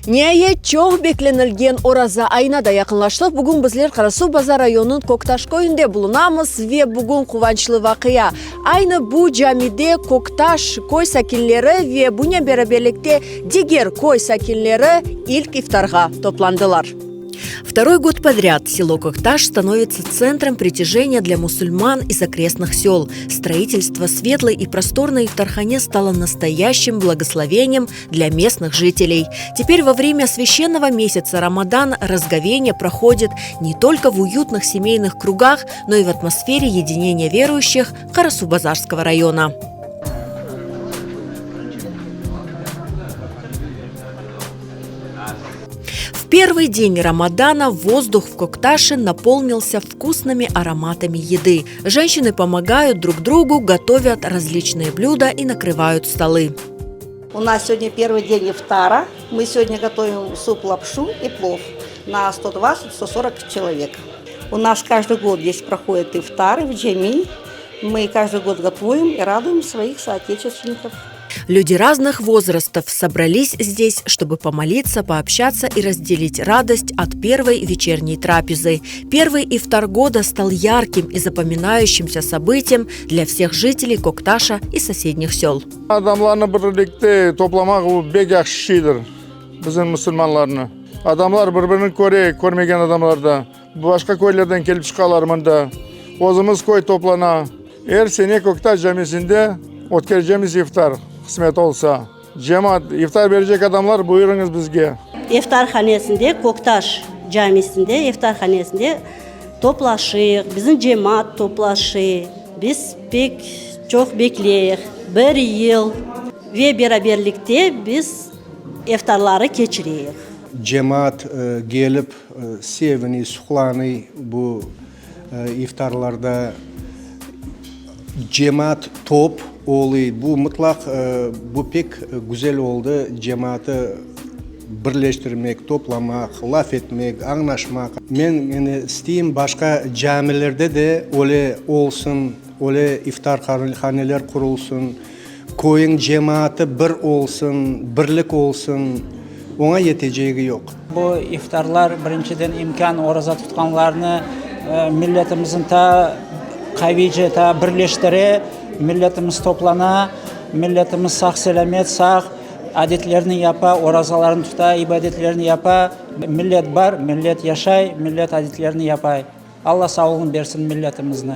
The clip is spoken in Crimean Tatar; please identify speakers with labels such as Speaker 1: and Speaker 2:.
Speaker 1: Niayet, çoq beklenilgen Oraza ayına da yaqınlaştıq. Bugün bizler Qarasuvbazar rayonınıñ Köktaş köyünde bulunamız ve bugün quvançlı vaqia. Aynı bu camide Köktaş köy sakinleri ve bunen beraberlikte diger köy sakinleri ilk iftarğa toplandılar. Vtoroy god podrâd selo Köktaş stanovitsâ tsentrom pritâjeniya dlâ musulman iz okresных sel. Stroitelstvo svetloy i prostornoy iftarhane stalo nastoyâşçim blagosloveniyem dlâ mestных jiteley. Teper vo vremâ svâşçennogo mesâtsa Ramadan razgoveniye prohodit ne tolko v uyutных semeyных krugah, no i v atmosfere yedineniya veruyuşçih Qarasuvbazarskogo rayona. V первый день Рамадана воздух в Кокташе наполнился вкусными ароматами еды. Женщины помогают друг другу, готовят различные блюда и накрывают столы.
Speaker 2: У нас сегодня первый день ифтара. Мы сегодня готовим суп лапшу и плов на 120-140 человек. У нас каждый год здесь проходят ифтары в джами. Мы каждый год готовим и радуем своих соотечественников.
Speaker 1: Люди разных возрастов собрались здесь, чтобы помолиться, пообщаться и разделить радость от первой вечерней трапезы. Первый ифтар года стал ярким и запоминающимся событием для всех жителей Кокташа и соседних сел.
Speaker 3: Adamlarnı birlikte toplamaq bu bek yahşı şeydir, bizim musulmanlarnı. Adamlar bir-birini köre, körmegen adamlar da. Başqa köylerden kelip çıqalar mında. Özümiz köy toplana. Er sene Köktaş camisinde ötkercemiz iftar, qısmet olsa. Cemaat, iftar berecek adamlar, buyurıñız bizge.
Speaker 4: Iftarhanesinde, Köktaş camisinde iftarhanesinde toplaşıyıq, bizim cemaat toplaşıy. Biz pek çoq bekleyik, bir yıl ve beraberlikte biz iftarları keçireyik.
Speaker 5: Cemaat kelip seviniy, suqlanıy bu iftarlarda. Cemaat top oluy. Bu mıtlaq, bu pek güzel oldı, cemaatı birleştirmek, toplamaq, laf etmek, añlaşmaq. Men isteyim, başqa camilerde de öyle olsun, öyle iftarhaneler qurulsın. Köyüñ cemaatı bir olsun, birlik olsun, oña yetecegi yoq.
Speaker 6: Bu iftarlar, birinciden, imkân oraza tutqanlarnı milletimizin ta qaviyce ta birleştire, milletimiz toplana, milletimiz sağ-selâmet, sağ adetlerini yapa, orazalarını tuta, ibadetlerini yapa. Millet bar, millet yaşay, millet adetlerini yapay. Alla sağlığını bersin milletimizni.